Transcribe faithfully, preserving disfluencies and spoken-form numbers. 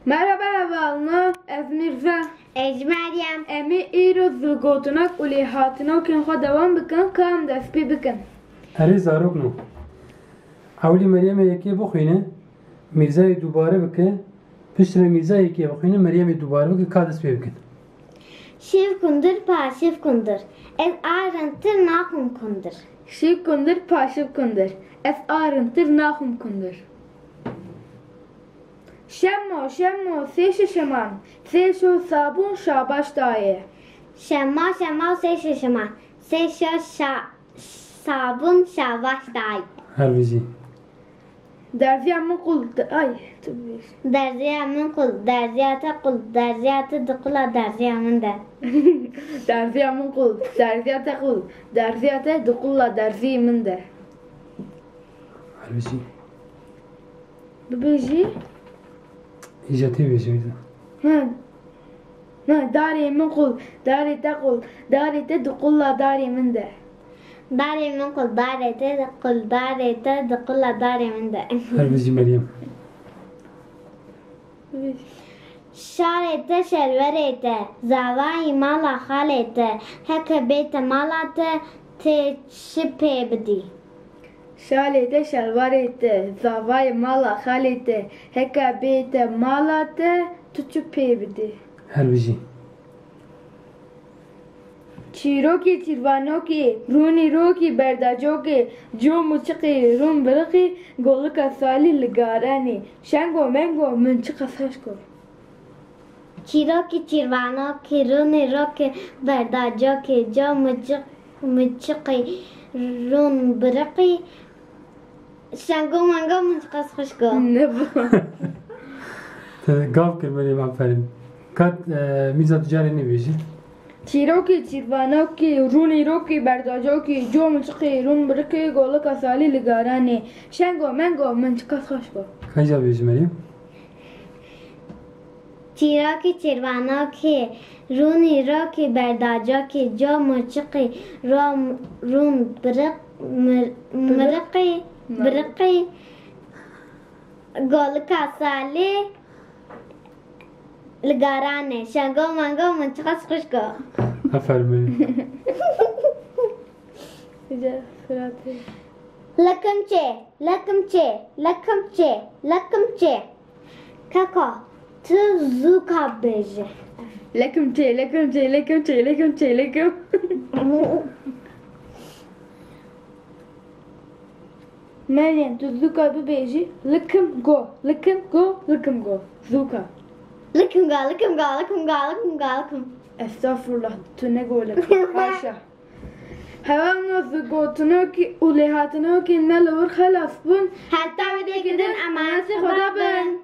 Merhaba hevalno, ez Mirza. Ez Meryem. Em ê îro zigotinak û lêhatinokên xwe dewam bikin, ka em dest pê bikin. Erê zarokno. Ewilî Meryemê yekê bixwîne, Mîrzayê dubare bike, piştre Mîrzayê yekê bixwîne, Meryemê dubare bike, ka dest pê bikin. Şiv kundir, paşiv kundir. Ez arintir naxum kundir. Şiv kundir, paşiv kundir. Ez arintir naxum kundir. Şemo, şemo, sê şişeman, sê şo sabûn şabaş dayê. Şema, şema, sê şişeman, sê şo şa-, sabûn şabaş dayê. Her bijî. Derziya min qul, ay, tu bêj. Derziya min qul, derziya te qul, derziya te di qula derziya min de. Derziya min qul, derziya te qul, derziya te di qula derzî min de. Her bijî. Bibêjî. Îja tê bêje, Mîrza. Ha. Ha, darê min qul, darê te qul, darê te di qula darê min de. Darê min qul, darê te qul, darê te di qula darê min de. Her bijî Meryem. Şarê te şerwerê te, zavayî mala xalê te, heke bête mala te, tê çi pê bidî? Şalê te şerwarê te, zavayê mala xalê te, heke bête mala te, tu çi pê bidî? Her bijî. Çîrokê çîrvanokê, rûnîrokê berdacokê, com û çiqê rûn biriqê, golika salî li garanê, şengo mengo min çiqas xweş go. Çîrokê çîrvanokê, rûnîrokê berdacokê, com û çiq-, û çiqê rûn biriqê, şengo mengo min çiqas xweş go. Nebû. Te gav kir Meryem, aferîn. Kat, e, Mîrza tu carê nêbêjî. Çîrokê çîrvanokê, rûnîrokê berdacokê, com û çiqê rûn biriqê, golika salî li garanê, şengo mengo min çiqas xweş go. Heyca bêjî Meryem. Çîrokê çîrvanokê, rûnîrokê berdacokê, com û çiqê rom-, rûn biriq-, mir-, miriqê, biriqê, golika salî li garanê, şengo mengo min çiqas xweş go. Aferin Meryem. Güzel, Fırat'ı. Lekim çê, lekim çê, lekim çê, lekim çê. Keko, tu zûka bêje. Lekim çê, lekim çê, lekim çê, lekim çê, lekim. Meryem, tu zûka bibêjî, likim go, likim go, likim go. Zûka. Likim go, likim go, likim go, likim go, likim. Estağfurullah, tu ne go likim. Haşa. Hevalno, zigotinokî û lêhatinokî me li wir xelas bûn. Heta wê dê gidin, emanetê Xweda bin.